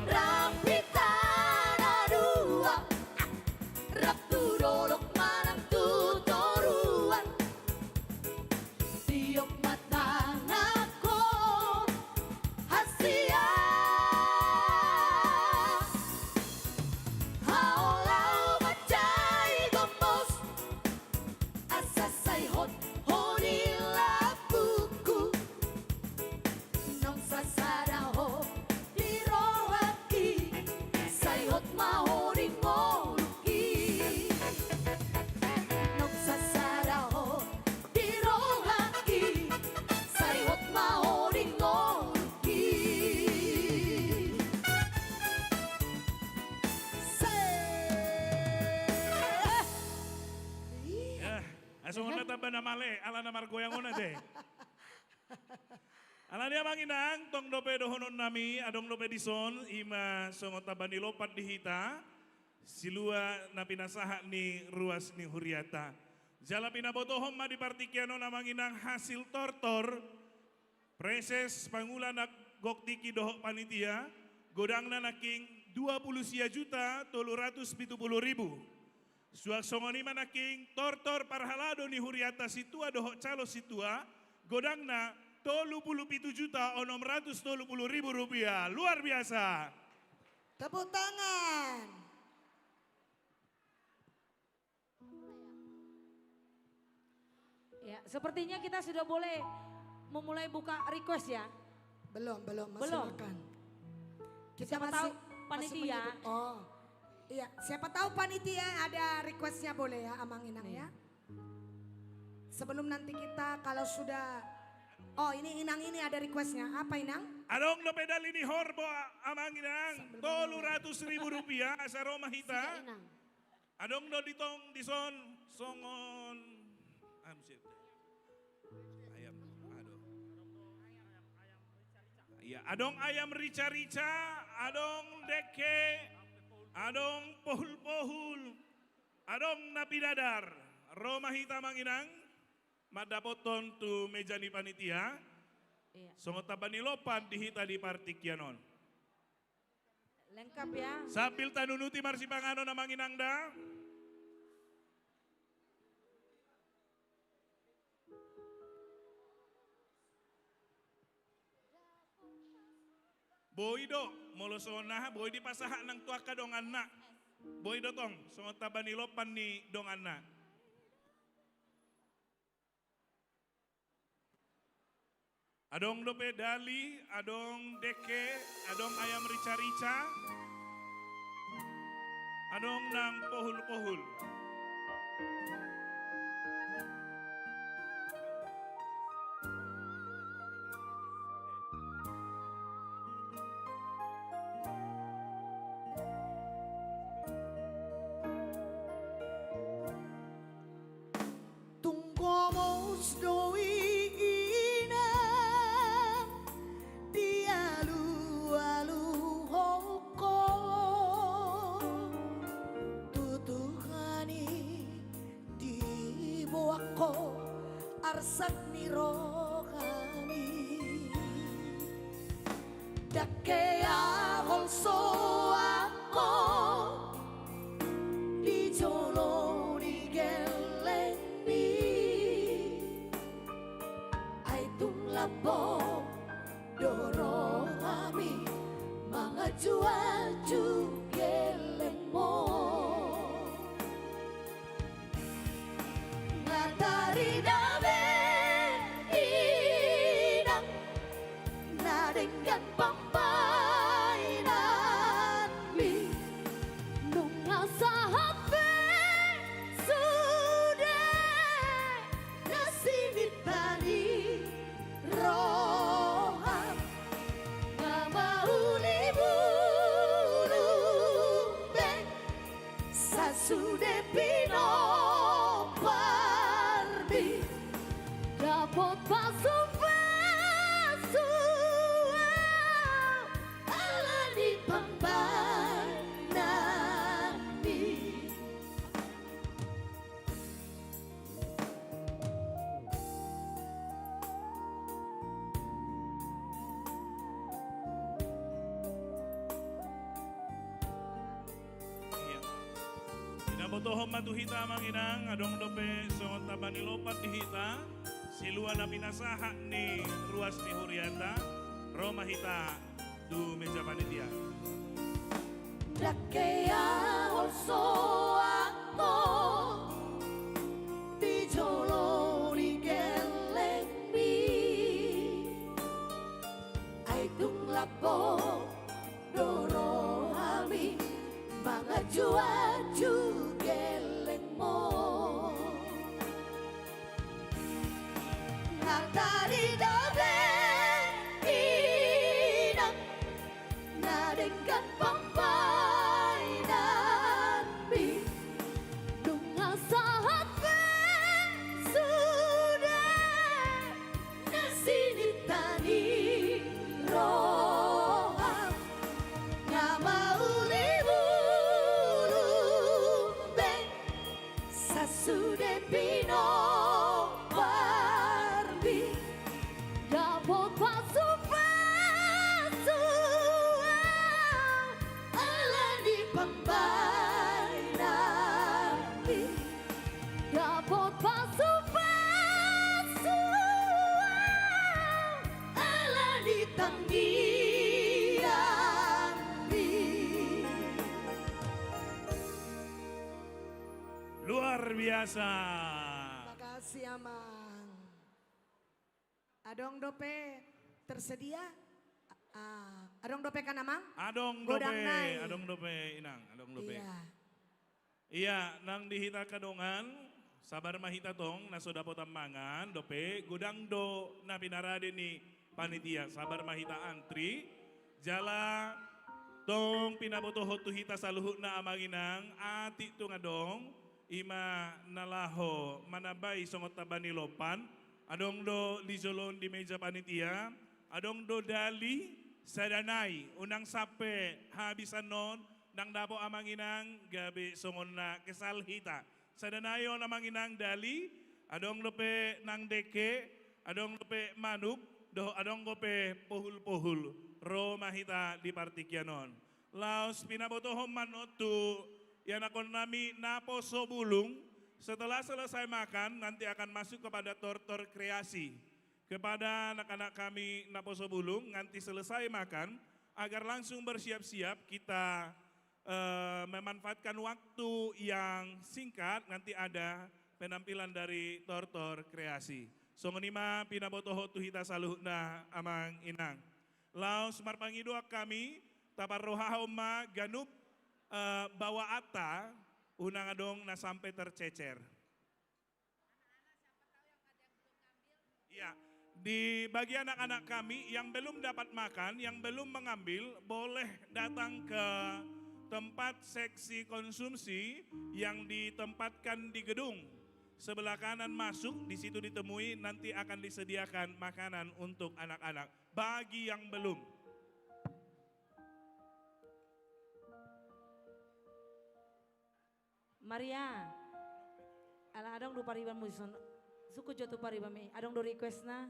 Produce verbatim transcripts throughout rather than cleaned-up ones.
Rap hita na dua, rap tu dolok manang tu toruan. Tiop ma tanganhon hasian. Haola mansai gomos, asa sai hot ho di lambungku. Naung sasada ho di rohangki, sai hot ma ho di ngolungki. Naung sasada ho di rohangki, sai hot ma ho di ngolungki. Se- Ya, asa on na tamba na male, ala na margoyang on ate. Alani amang inang, tong dope dohononnami, adong dope dison, i ma songon tamba ni lompan di hita, silua na pinasahat ni ruas ni huriata. Jala pinabotohon ma di partingkian on amang inang hasil tortor, preses, pangula na gok tingki dohot panitia, godangna nangkin dua pulu sia juta tolu ratus pitu pulu ribu. Suang songon i ma nangkin tortor parhalado ni huriata sintua dohot calo sintua, godangna tolu pulu pitu juta onom ratus tolu pulu ribu rupiah. Luar biasa. Tepuk tangan. Ya, sepertinya kita sudah boleh memulai buka request ya. Belum, belum, masih Belum. makan. Kita Siapa masih, tahu masih panitia. menyiapkan. Oh, iya. Siapa tahu panitia ada requestnya boleh ya, Amang Inang Nih. ya. Sebelum nanti kita kalau sudah, oh ini Inang ini ada requestnya. Apa Inang? Adong dope dali ni horbo amang inang, Sebelum tolu ratus ribu rupiah, asa ro ma hita. Siga Inang. Adong do ditong dison songon, ah, mesti. Ayam, aduh. Iya, adong ayam rica-rica, adong dengke, adong pohul-pohul, adong na pinadar. Ro ma hita amang inang mandapothon tu meja ni panitia. Iya. Songon tamba ni lompan di hita di partingkian on. Lengkap ya. Sambil tanunuti marsipanganon amang inang da. Boi do, molo songon aha, boi dipasahat nang tu angka donganna. Boi do tong, songon tamba ni lompan ni donganna. Adong dope dali, adong dengke, adong ayam rica-rica, adong nang pohul-pohul. Tung gomos do i inang, dialualuhon ho. Tutu hami diboan ho arsak ni rohami. Ndang hea holsoan ho di jolo ni gellengmi. Ai tung lambok do rohami manganju-anju gellengmu. Nga tarida be inang na denggan pambahenanmi. Nunga sahat be sude na siminta ni roham. Nga mauli bulung be sasude pinomparmi. Dapot pasu-pasu au ala ni pambahenanmi. Botohon ma tu hita amang inang, adong dope songon tamba ni lompan di hita, silua na pinasahat ni ruas ni hurianta, ro ma hita tu meja panitia. Ndang hea holsoanku di jolo ni gellengmi. Ai tung lambok do rohami mangajuaju gellengmu. Nga tadi dope inang na denggan pambahenanmi. Nunga sahat pe sude na sininta ni roha, nga mauli bulung be sasude pinomparmi. Dapot pasupasuan ala ni pambahenanmi. Dapot pasupasuan ala ni tangiangmi. Luar biasa. Makasih, Amang. Adong dope tersedia? Ah, adong dope kan, Amang? Adong dope, godang nai. Adong dope, Inang, adong dope. Iya. Iya, nang di hita angka dongan, sabar ma hita tong, na so dapotan mangan dope, godang do na pinarade ni panitia, sabar ma hita antri. Jala tong pinabotohon tu hita saluhutna amang inang, atik tung adong, i ma na laho manambai songon tamba ni lompan, adong do di jolo on di meja panitia, adong do dali sada nai, unang sampe habis annon, ndang dapot amang inang, gabe songon na kesal hita. Sada nai on amang inang dali, adong dope nang dengke, adong dope manuk, dohot adong dope pohul-pohul. Ro ma hita di partingkian on. Laos pinabotohon ma annon tu ianakkonnami naposo bulung, setelah selesai makan, nanti akan masuk kepada tortor kreasi. Kepada anak-anak kami naposo bulung, nanti selesai makan, agar langsung bersiap-siap, kita, eh, memanfaatkan waktu yang singkat, nanti ada penampilan dari tortor kreasi. Songon i ma pinabotohon tu hita saluhutna amang inang. Laos marpangidoan hami, taparrohahon ma ganup, eh, bawaanta, unang adong na sampe tercecer. Iya, di bagi anak-anak kami yang belum dapat makan, yang belum mengambil, boleh datang ke tempat seksi konsumsi yang ditempatkan di gedung sebelah kanan masuk, di situ ditemui, nanti akan disediakan makanan untuk anak-anak. Bagi yang belum. Maria, ala adong do paribanmu dison, sungkun jo tu paribanmi, adong do requestna.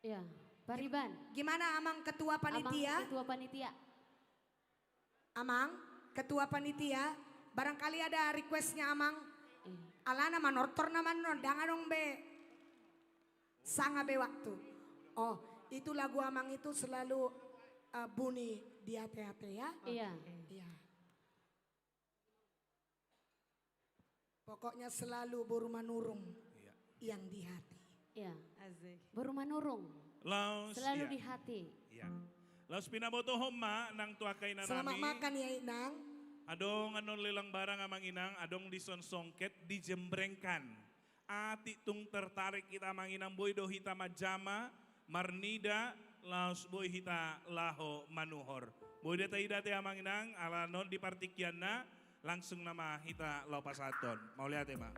Ya, pariban. Gimana amang ketua panitia? Amang ketua panitia. Amang, ketua panitia, barangkali ada requestnya Amang. Iya. Alana manortor nama non, ndang adong be sanga be waktu. Oh, itu lagu Amang itu selalu, eh, bunyi di hati-hati ya? Iya. Iya. Pokoknya selalu boru Manurung, iya, yang di hati. Iya. Asik. Boru Manurung. Laos, selalu, iya, di hati. Iya. Laos pinabotohon ma nang tu angka inanami. Selamat makan ya, Inang. Adong annon lelang barang amang inang, adong dison songket dijembrengkan. Atik tung tertarik hita amang inang, boi do hita manjama, marnida, laos boi hita laho manuhor. Boi do taida ate amang inang, ala non di partingkianna, langsung nama hita laho pasahathon. Mauliate ma.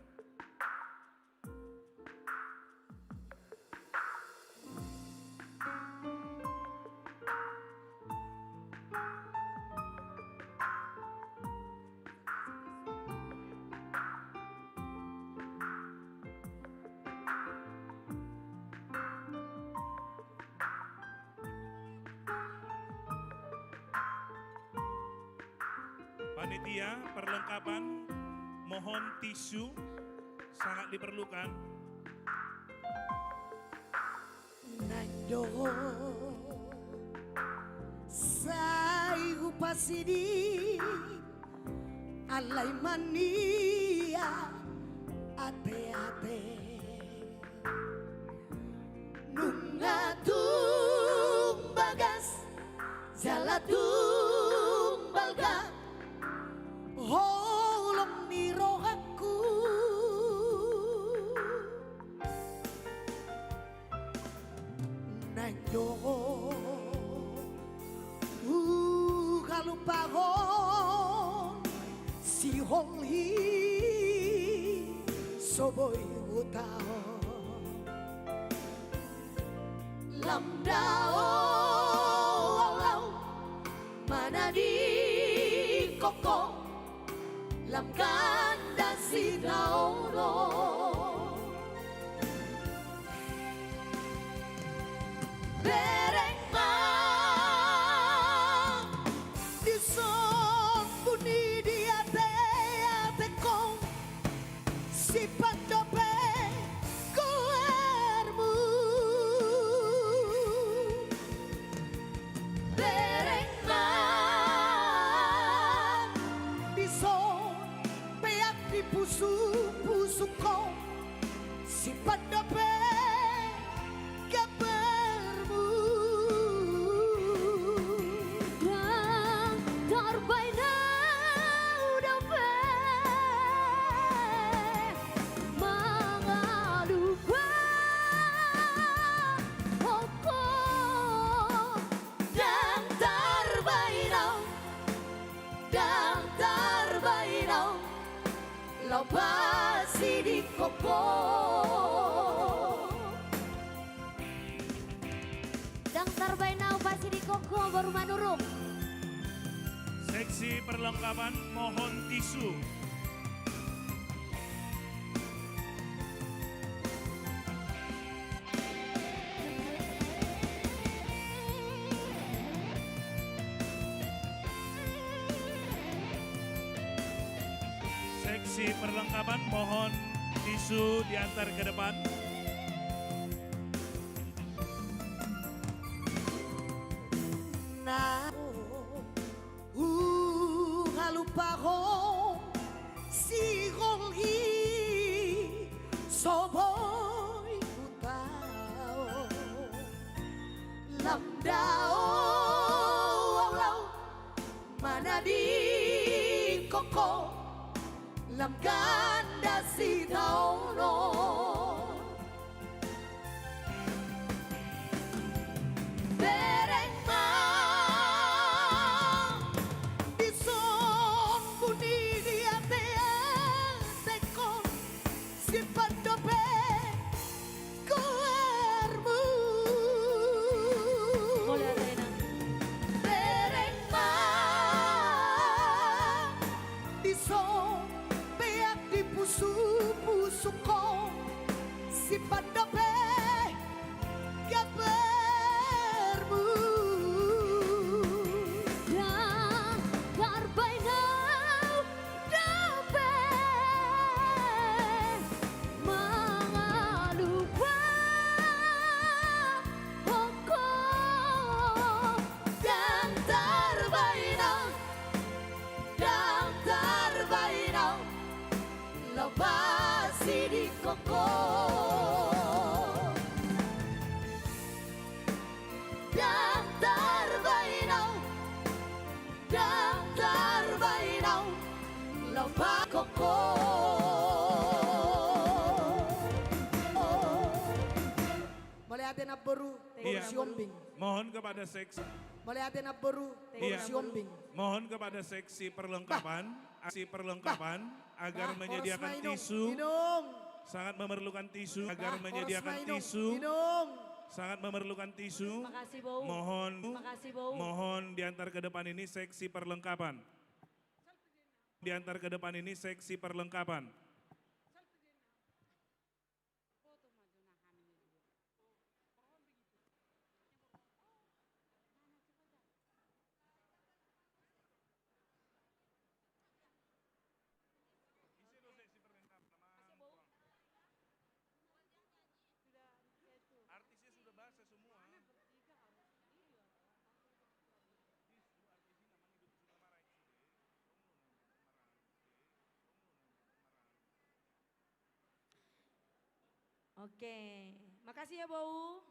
Panitia perlengkapan, mohon tisu, sangat diperlukan. Naeng do sai hupasidi, alai maniak ate-ate. Nunga tung bagas jala tung balga holong ni rohangku. Naeng do huhalupahon siholhi so boi hutaon. Lam dao au laho manadingkon ho, lam ganda sitaonon. Bereng ma dison buni diate-atehon sipandope goarmu. Bereng ma dison peak di pusuk-pusukon sipandope gambarmu. Ndang tarbahen au dope mangalupahon ho. Ndang tarbahen au, ndang tarbahen au laho pasidingkon ho. Ndang tarbahen au pasidingkon ho, boru Manurung. Seksi perlengkapan, mohon tisu. Seksi perlengkapan, mohon tisu diantar ke depan. Na huhalupahon siholhi so boi hutaon. Lam dao au laho manadingkon ho, lam ganda sitaonon. Bereng ma dison buni diate-atehon sipandope goarmu. Bereng ma dison peak di pusuk-pusukon sipandope gambarmu. Ndang tarbahen au dope mangalupahon ho. Ndang tarbahen au, ndang tarbahen au laho pasidingkon ho. Ndang tarbahen au, ndang tarbahen au laho pasidingkon ho. Mauliate namboru, boru Siombing. Mohon kepada seksi. Mauliate namboru, boru Siombing. Mohon kepada seksi perlengkapan, seksi perlengkapan agar menyediakan tisu. Sangat memerlukan tisu, agar menyediakan tisu. Sangat memerlukan tisu. Mohon, mohon diantar ke depan ini seksi perlengkapan. Diantar ke depan ini seksi perlengkapan. Oke, makasih ya, Bou.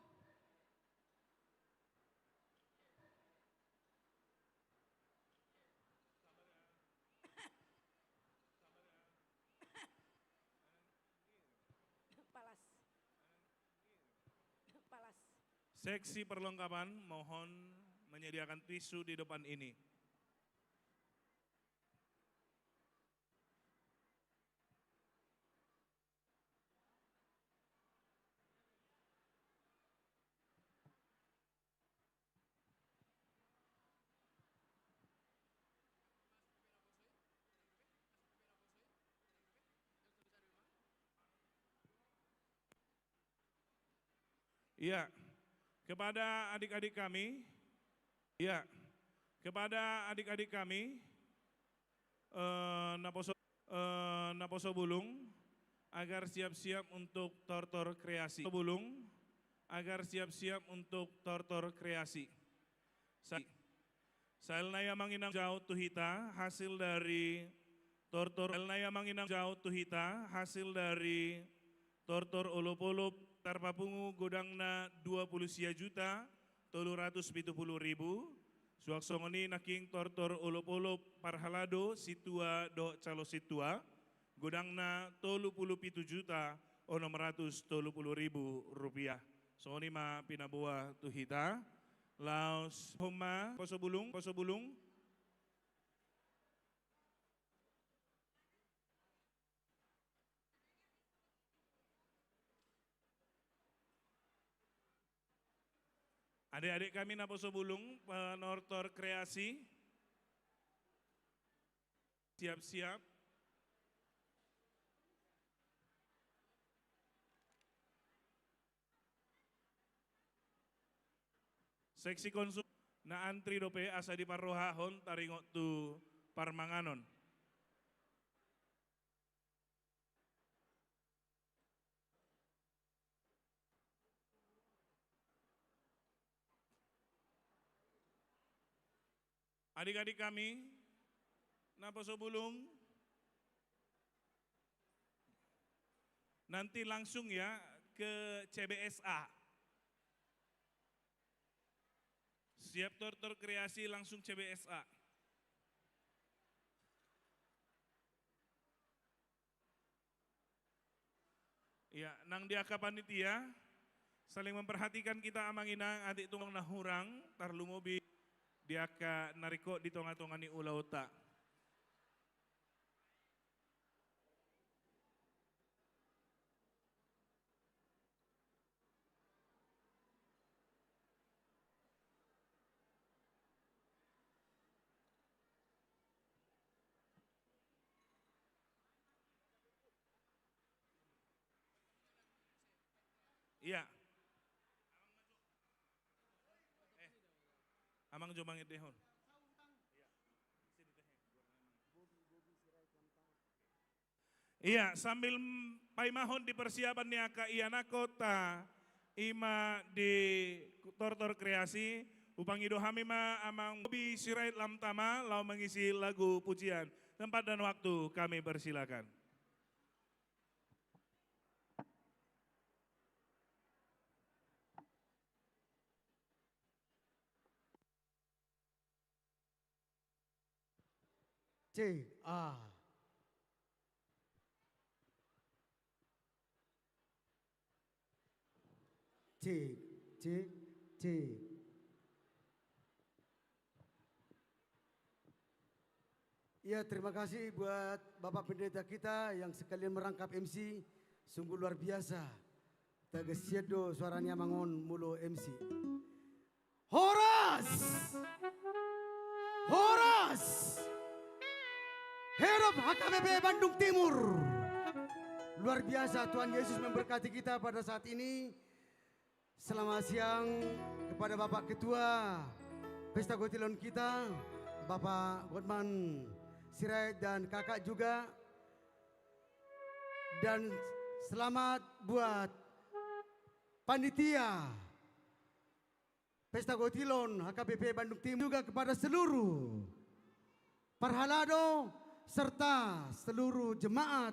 Palas. Palas. Seksi perlengkapan mohon menyediakan tisu di depan ini. Iya, kepada adik-adik kami, iya, kepada adik-adik kami, eh, naposo, eh, naposo bulung, agar siap-siap untuk tortor kreasi. Bulung, agar siap-siap untuk tortor kreasi. Sa-, saelna i amang inang, jaut tu hita hasil dari tortor, saelna i amang inang, jaut tu hita hasil dari tortor olop-olop, tarpapungu godangna dua pulu sia juta tolu ratus pitu pulu ribu. Suang songon i nangkin tortor olop-olop parhalado sintua dohot calo sintua, godangna tolu pulu pitu juta onom ratus tolu pulu ribu rupiah. Songon i ma pinaboa tu hita. Laos, homa, poso bulung, poso bulung. Adik-adik kami naposo bulung, penortor kreasi. Siap-siap. Seksi konsum na antri dope asa diparrohahon taringot tu parmanganon. Adik-adik kami, naposo bulung, nanti langsung ya ke C B S A. Siap tortor kreasi langsung C B S A. Iya, nang di angka panitia, saling memperhatikan kita amang inang, atik tung na hurang, tarlumobi di angka na ringkot di tonga-tonga ni ulaonta. Iya. Eh, amang jo mangendehon. Iya, sambil m-, paimahon di persiapan ni angka ianakhonta, ima di tortor kreasi, hupangido hami ma amang Bobi Sirait lam tama, laho mangisi lagu pujian. Tempat dan waktu kami persilakan. Cek, ah. Cek, cek, cek. Ya, terima kasih buat Bapak Pendeta kita yang sekalian merangkap M C. Sungguh luar biasa. Taga sian do suara ni amang on molo M C. Horas! Horas! Herop H K B P Bandung Timur. Luar biasa, Tuhan Yesus memberkati kita pada saat ini. Selamat siang kepada Bapak Ketua Pesta Gotilon kita, Bapak Hotman Sirait dan Kakak juga. Dan selamat buat panitia Pesta Gotilon H K B P Bandung Timur, juga kepada seluruh parhalado serta seluruh jemaat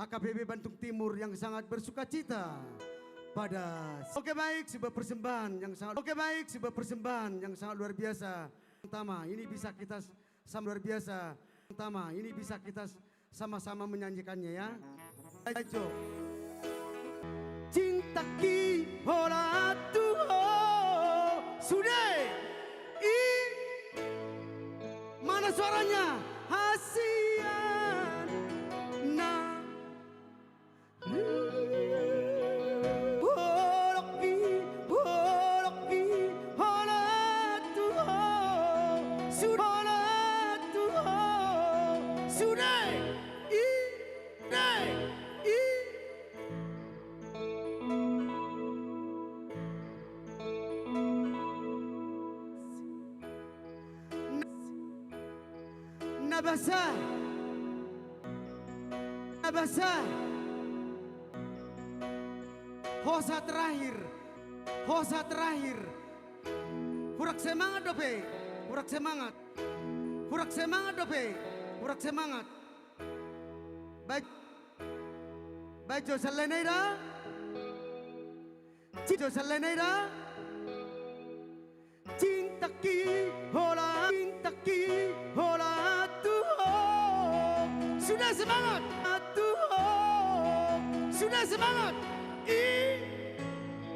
H K B P Bantung Timur yang sangat bersukacita pada. Oke, baik, sebuah persembahan yang sangat, oke, baik, sebuah persembahan yang sangat luar biasa. Pertama, ini bisa kita s-, sama luar biasa. Pertama, ini bisa kita s-, sama-sama menyanyikannya, ya. Ayo. Cinta ki hola tu ho. Sude. I. Mana suaranya? Hasian. Nah. Holok pi, holok pi, hola tu ho. Sude, hola tu ho. Sude. I. Sude. I. Na basa. Na basa. Hosa terakhir. Hosa terakhir. Kurang semangat dope. Kurang semangat. Kurang semangat dope. Kurang semangat. Baik. Baik, jo, selain itu. Cinta, cinta ki hola, cinta ki hola tu ho. Sudah semangat. Tu ho. Sudah semangat.